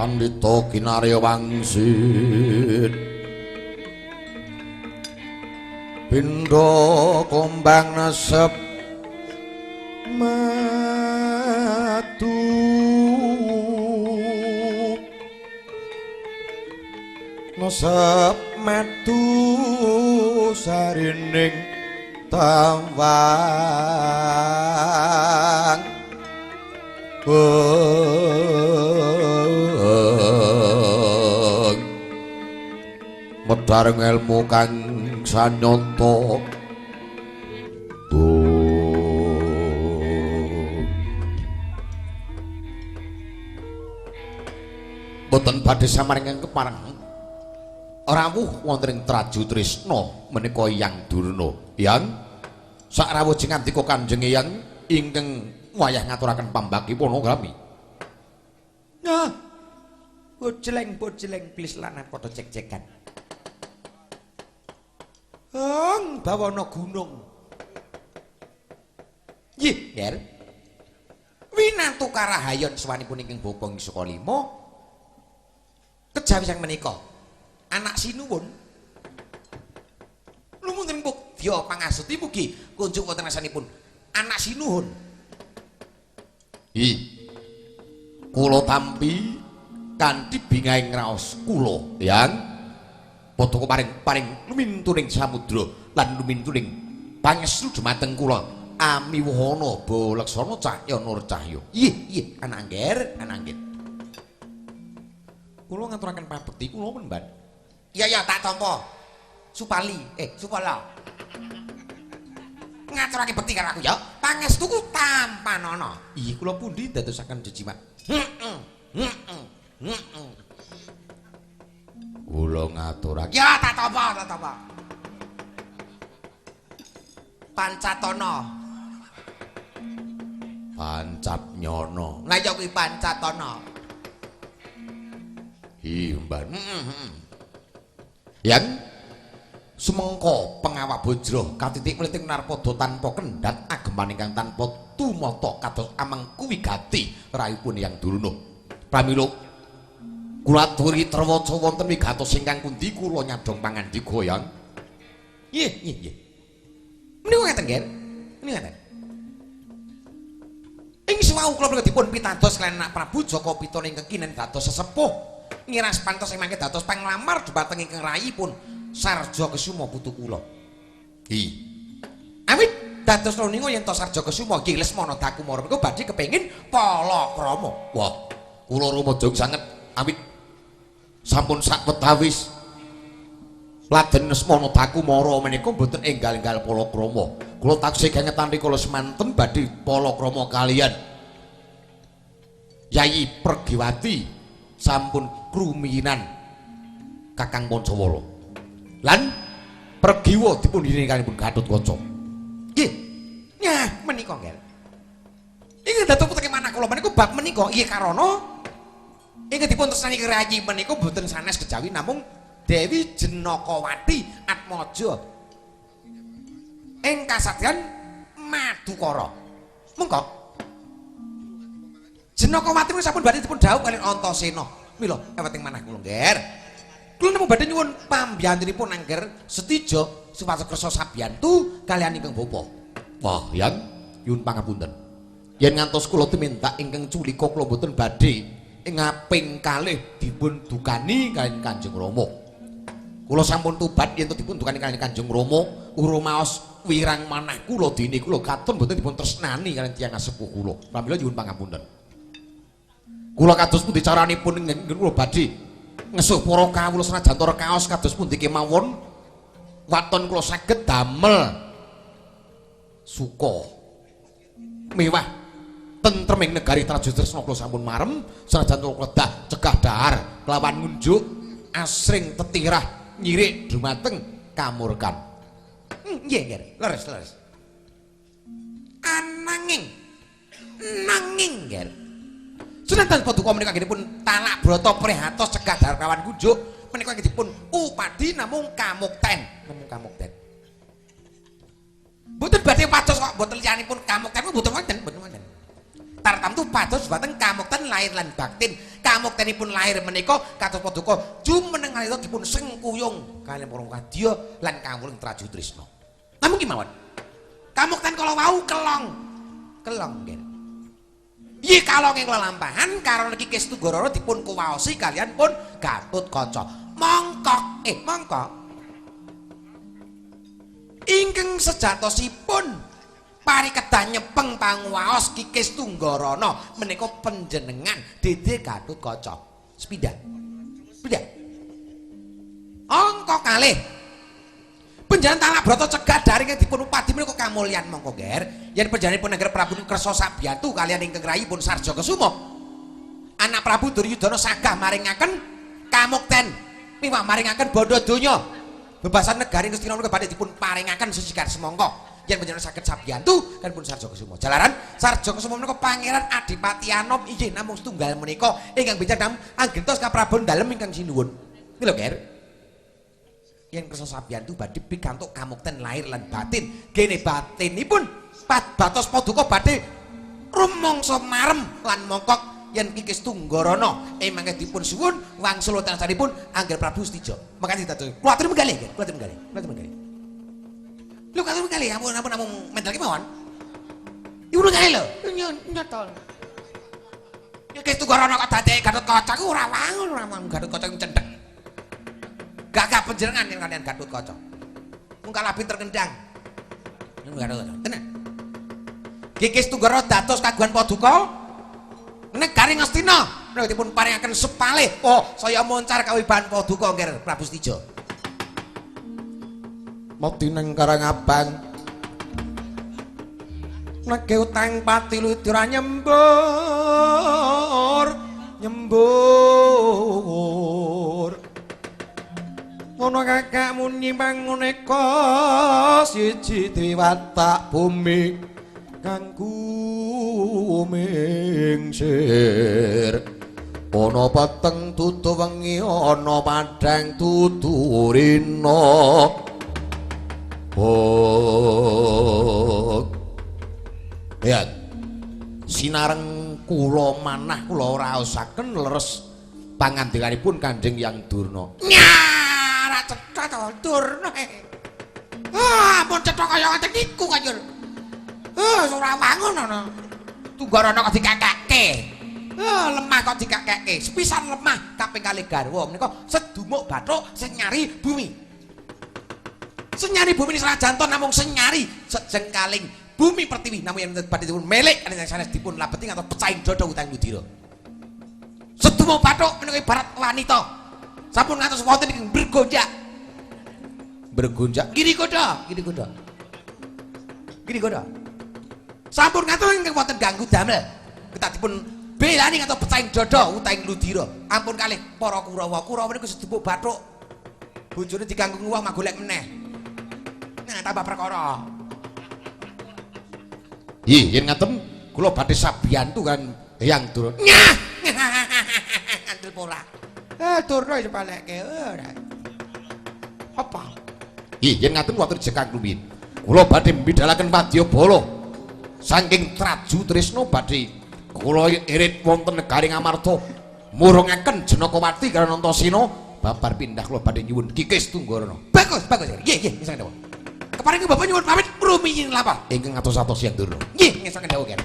Pandhita kinarya wangsit pindha kombang nesep madu nesep madu sarining tawang medhar ngelmu kang sanyata boten badhe samaringan kepareng rawuh wonten ing Traju Trisna menika Hyang Durna. Hyang sakrawuh ngandika Kanjeng Hyang ingkang wayah ngaturaken pambagi ponogrami. Nah, bojleng-bojleng plis lanang padha cek-cekan. Heng bawana gunung. Nggih, Nger. Winantu karahayon swanipun ingkang bapa ing Sukalima. Kejawi sang menika anak sinuwun lumunten pugya pangasuti mugi kunjuk wonten asanipun anak sinuhun. Hi. Kula tampi kanthi bingahing raos kula, Yang. Padha paring-paring lumintuning samudra lan lumintuning pangestu dumateng kula amiwuhana baleksana cahya nur cahya. Ih, ih, anak angger, anak angger. Kula ngaturaken pabekti kula pun, Mbak. Iya, iya, tak tampa. Supali, Supala. Ngaturake bekti karo aku ya. Pangestuku tampanana. Ih, kula pundi dadosaken jejimat. Heeh. Heeh. Heeh. Kula ngaturake. Ya tak tampa, tak tampa. Pancatana. Pancatnyana. Lah ya kuwi pancatana. Hi, Mbak. Heeh. Yang sumengko pengawak bojro katitik mliting narpada tanpa kendhat ageman ingkang tanpa tumata kados amengku wigati rayipun Hyang Durna. Pramila kula aturi trawaca wonten wigatos ingkang pundi kula nyadhong pangandika Yang. Nggih, nggih, nggih. Menika ngeten, Nger. Menika ngeten. Ing sewau kula menika dipun pitados kaliyan anak Prabu Jaka Pitana ingkang kinen dados sesepuh ngiras pantes ing mangke dados panglamar dhumateng ingkang rayipun Sarja Kesuma putu kula. Hi. Awit dados nuninga yen to Sarja Kesuma nggih Lesmana Dakumara menika badhe kepengin palakrama. Wah, kula rumajeng sanget awit sampun sakwetawis Raden Lesmana Dakumara menika mboten enggal-enggal palakrama. Kula taksih kangetan rikala semanten badhe palakrama kaliyan Yayi Pergiwati sampun krumiyinan Kakang Pancawala. Lan Pergiwa dipun hiringanipun Gatotkaca. Nggih. Nyah menika, Ngger. Iki dados putri manah kula menika bab menika nggih karana ingkang dipun tresnani rayi menika mboten sanes kejawi namung Dewi Jenakawati Atmaja ing kasatriyan Madukara. Mengko Jenakawati menika sampun badhe dipun dhawuh kaliyan Antasena. Mila eweting manah kula, Ngger. Kula namung badhe nyuwun pambiyantunipun angger setija supados kersa sabiyantu kaliyan ingkang bapa. Wah, Yang, nyuwun pangapunten. Yen ngantos kula tumindak ingkang culika kula mboten badhe ing ngaping kalih dipun dukani kaliyan Kanjeng Rama. Kula sampun tobat yen to dipun dukani kaliyan Kanjeng Rama, rumaos wirang manah kula dene kula katon mboten dipun tresnani kaliyan tiyang sepuh kula. Pramila nyuwun pangapunten. Kula kados pundi caranipun kula badhe ngesuh para kawula senajan ta kaos kados pundi kemawon waton kula saged damel suka mewah tentreming negari Traju Tresna kula sampun marem senajan ta kledah cegah dahar kelawan ngunjuk asring tetirah nyirik dumateng kamurkan. Nggih, nggih, leres, leres. Ananging nanging, nggih. Senajan paduka menika anggenipun talak brata prihatos cegah dahar kelawan kunjuk menika anggenipun upadi namung kamukten, namung kamukten. Mboten badhe pados kok mboten liyanipun kamukten mboten wonten, mboten wonten. Tartamtu pados dhumateng kamukten lahir lan batin. Kamuktenipun lahir menika kados paduka jumeneng alira dipun sengkuyung kaliyan para kadya lan kawuling Traju Trisna. Namung kemawon. Kamukten kala wau kelong. Kelong nggih. Yi kalonge lelampahan karo Kikis Tunggarana dipun kuwaosi kaliyan pun Gatotkaca. Mongkok mongkok. Ingkang sejatosipun parikedah nyepeng panguwaos Kikis Tunggarana menika panjenengan Dede Gatotkaca. Sepindah. Sepindah. Angka kalih. Panjenengan talak brata cegah daring dipun upadi menika kamulyan mongko nger. Yen panjenenganipun Angger Prabu Kersa sabiyantu kaliyan ingkang rayipun Sarja Kesuma. Anak Prabu Duryudana sagah maringaken kamukten miwah maringaken bandha donya. Bebasan negari Ngastina menika badhe dipun paringaken sesigar semangka. Yen panjenengan saged sabiyantu kan pun Sarja Kesuma. Jalaran Sarja Kesuma menika pangeran Adipati Anom inggih namung setunggal menika ingkang bincang anggentos kaprabon dalem ingkang sinuwun. Niki lho nger. Yen kersa sabiyantu badhe pikantuk kamukten lahir lan batin. Gene batinipun batos paduka badhe rumangsa marem lan mongkok yen Kikis Tunggarana emangke dipun suwun wangsul tansahipun Angger Prabu Setija. Makane ditatur. Kula aturi menggalih nggih, kula aturi menggalih, kula aturi menggalih. Lho kula aturi menggalih, ampun ampun namung mental kemawon. Iku menggalih lho. Nyetol. Kikis Tunggarana kok dadi Gatotkaca ku ora wangun, ora wangun Gatotkaca ku cendhek. Gagah panjenengan yen kaliyan Gatotkaca. Mung kalah pinter kendang. Gatotkaca. Tenan. Kikis Tunggarana dados kagungan paduka negari Ngastina menika dipun paringaken sepalih. Oh, saya moncar kawibahan paduka Ngger Prabu Setija. Mati nang Karangabang. Nege utang pati ludra nyembur, nyembur. Ngono kakak muni manguneka siji dewatak bumi kang kumingsir. Ana peteng dudu wengi ana padhang dudu rina. Oh. Ya. Sinareng kula manah kula raosaken leres pangandikanipun Kanjeng Yang Durna. Nyah, cetha to Durna. Ah, ampun cetha kaya ngoten niku kaya. Ah, ora wangun ana. Tunggarana kok dikakake. Ah, lemah kok dikakake. Sepisan lemah kaping kalih garwa menika sedumuk bathuk senyari bumi. Senyari bumi senajan to namung senyari sejengkaling bumi pertiwi namung yen badhe dipun melik yen sanes dipun labeti ngantos pecahing dada utang ludira. Sedumuk bathuk menika ibarat wanita. Sampun ngantos wonten ing bergonjak. Bergonjak kiri goda, kiri goda. Kiri goda. Sampun ngantos ingkang wonten ganggu damel. Kedah dipun belani ngantos pecahing dada utang ludira. Ampun kalih para Kurawa. Kurawa niku sedumuk bathuk. Bojone diganggu wong magolek meneh. Nah, tambah perkara. Nggih, yen ngaten kula badhe sabiyantu kan Hyang Durna. Nyah. Ngandel pola. Durna iso balekke ora. Apa? Nggih, yen ngaten wonten jekang rumiyin. Kula badhe mbidalaken wadyabala saking Traju Trisna badhe kula irit wonten negari Ngamarta murungaken Janakawati karo Antasena babar pindah kula badhe nyuwun Kikis Tunggarana. Bagus, bagus. Nggih, nggih, ngesaken dawuh. Keparingi bapak nyuwun pamit rumiyin lapa. Ingkang atos-atos Hyang Durna. Nggih, ngesaken dawuh, Ger.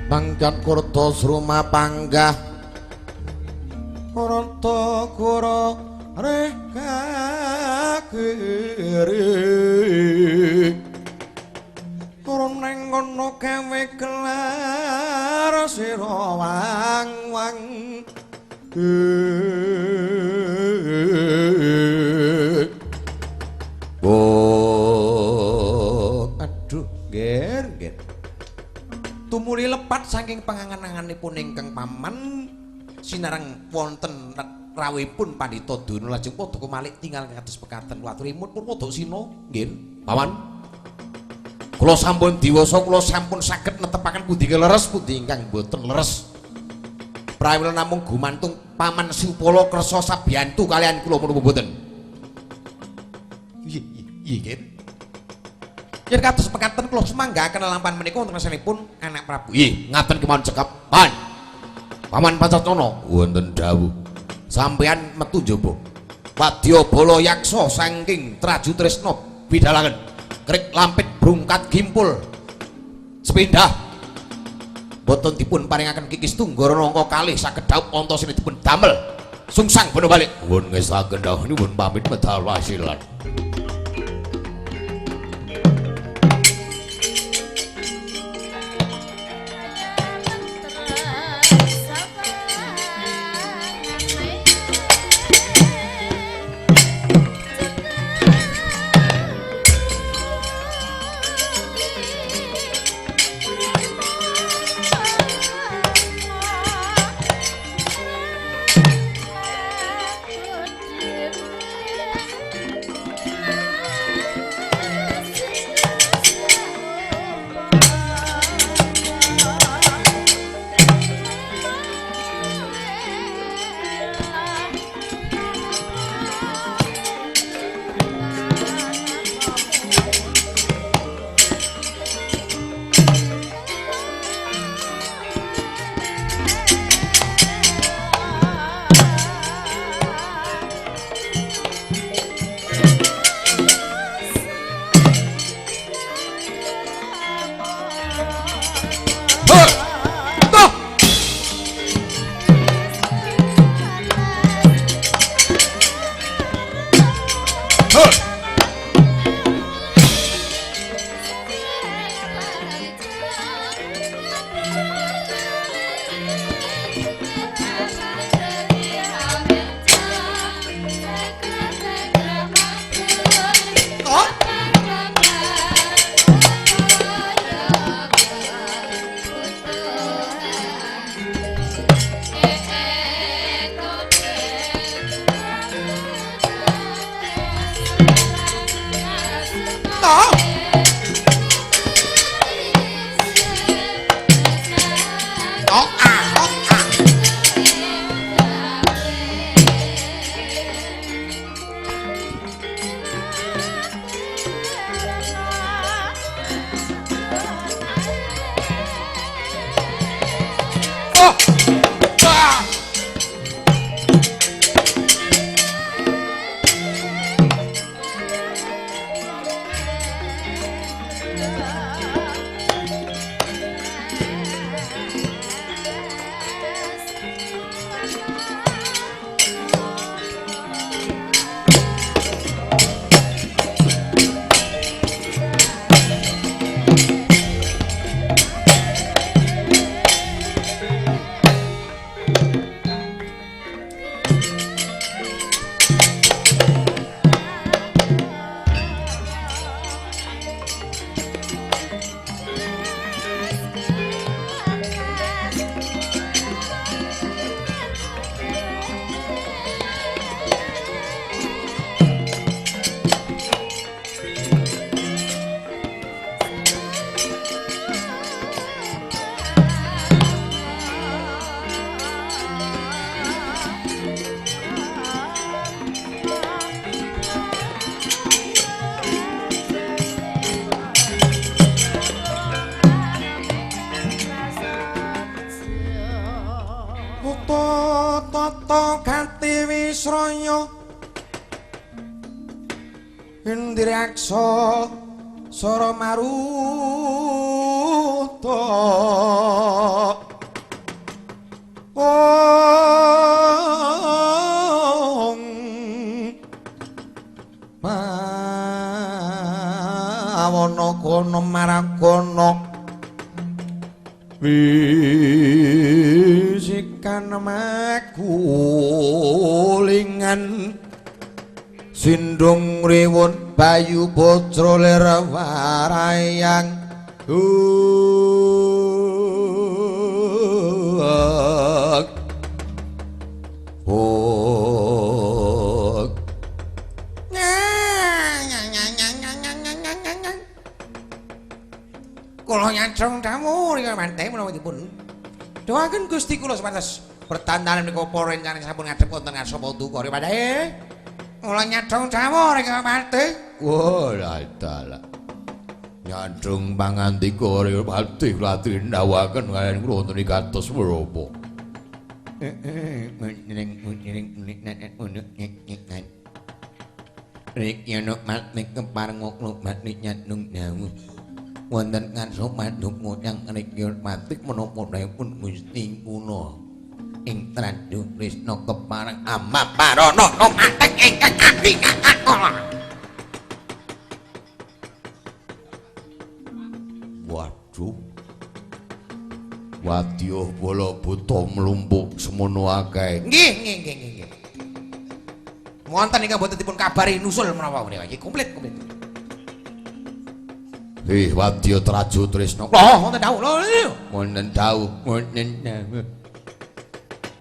Mangkat kurta sruma panggah kurta kura reh kakiri turun neng kono gawe gelar sira wang-wang. Oh, aduh, nger, nger. Tumuli lepat saking pangangan-anganipun ingkang paman sinareng wonten rawuhipun Pandhita Durna lajeng padha kumalik tinggal kados pekaten waturimun Purwadaksina. Nggih, paman. Kula sampun diwasa, kula sampun saged netepaken pundi leres pundi ingkang boten leres. Prawila namung gumantung paman Supala kersa sabiyantu kalian kula menapa boten? Nggih, nggih. Yen kados pekaten kula sumanggaken lelampahan menika wonten ngarsanipun anak Prabu. Nggih, ngaten kemawon cekap. Pan. Paman Pancacana wonten dawuh. Sampeyan metu njaba. Wadya bala yaksa saking Traju Tresna bidhalangen. Krik lampit brungkat gimpul. Sepindah boten dipun paringaken kikis tunggara nangka kalih saged dhaup antasena dipun damel. Sungsang bono balik. Nuwun ngesaken dawuh nuwun pamit medal wasilan. Indraksa Sara Maruta Ong Mawana kono maragana Bisikan magulingan sindung riwun bayu putra lir warayang. Kula nyancrong tamu rika mante menapa dipun doaken Gusti kula supados pertandanan menika para rencana sampun ngadhep wonten ngarsa paduka ripadahe. Kula nyancrong tamu rika mante. Wah, dalah. Nyancrong pangandika rika mante kula tindawaken kaliyan kula wonten ing kados menapa. Wonten ngarsa paduka yang rikya matik menapa pun Gusti kula ing Tradu Krisna kepareng amaparana lumatek ingkang abdi kakak kula. Waduh. Wadya bala buta mlumpuk semono akeh. Nggih, nggih, nggih, nggih. Wonten ingkang boten dipun kabari nusul menapa menika iki komplit, komplit. Heh, wadya Traju Tresna. Lho, wonten dawuh lho. Wonten dawuh, wonten dawuh.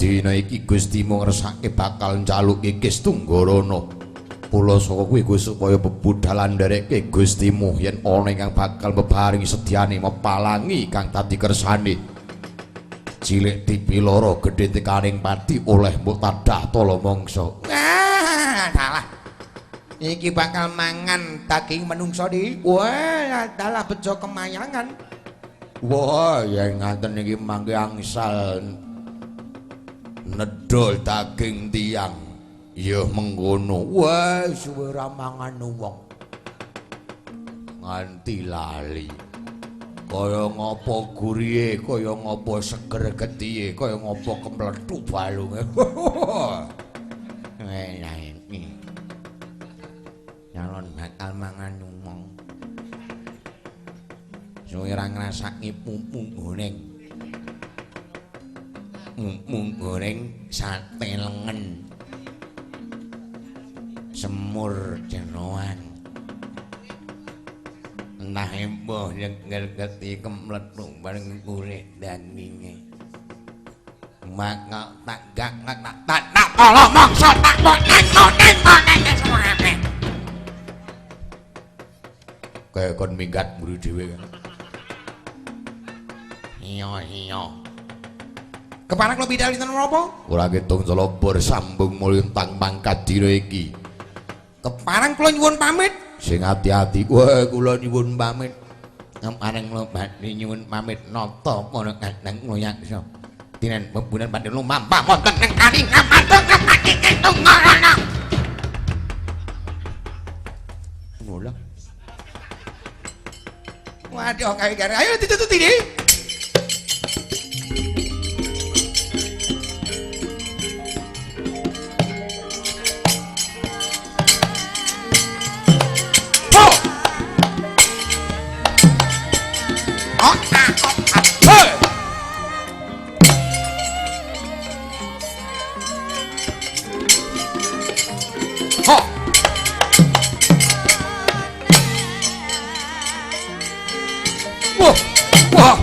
Dina iki Gustimu ngersake bakal njaluki Kis Tunggarana. Pula saka kuwi supaya bebudhalan nderekke Gustimu yen ana ingkang bakal bebaring sedyane mepalangi kang dadi kersane. Cilik dipiloro gedhe tekaning pati oleh mbok tadah tala mangsa. Ah, salah. Iki bakal mangan daging menungso di. Wah, dalah bejo kemayangan. Wah, yen ngaten iki mangke angsal nedol daging tiyang. Ya mengkono. Wah, suwe ora mangan wong. Nganti lali. Kaya ngapa gurihe, kaya ngapa seger getihe, kaya ngapa kemlethu balunge. Nyalon bakal mangan wong. Suwe ora ngrasake pupu goreng. Pupu goreng sate lengen. Semur jeroan. Entah emboh nyeger geti kemlethu bareng gurih daginge. Maka tak gak tak tak tak tolong mangsa tak neng neng neng semua. Kaya kon minggat mburi dhewe kan. Iya iya. Kepareng kula bidal dinten menapa? Ora ketung celobor sambung mulintang mangkat dina iki. Kepareng kula nyuwun pamit. Sing ati-ati. Wah, kula nyuwun pamit. Kepareng kula badhe nyuwun pamit nata para kadang kula yaksa. Dinen bebunan badhe lumampah wonten ing kali ngapadha ngapati Tunggarana. Ngolah. Waduh, kae kare. Ayo ditututi iki. Wah, wah.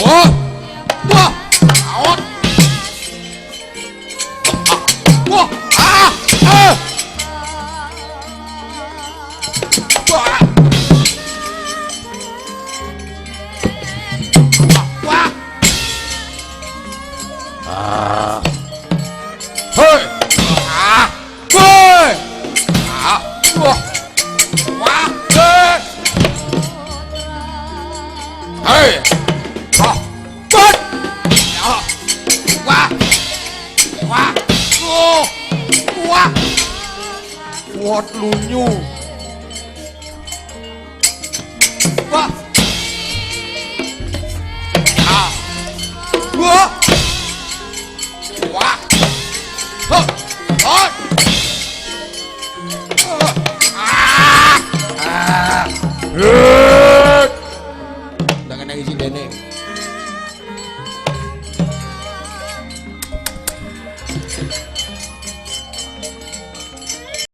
Oh. Wah. Aot. Wah. Ah. Ah. Wah. Wah. Ah. Hei. Ah. Hei. Ah. Wah. Wah. Hei. Hei. Ah. Wah. Ah. Wah. Wah. Oh. Wah. Kuat lunyu.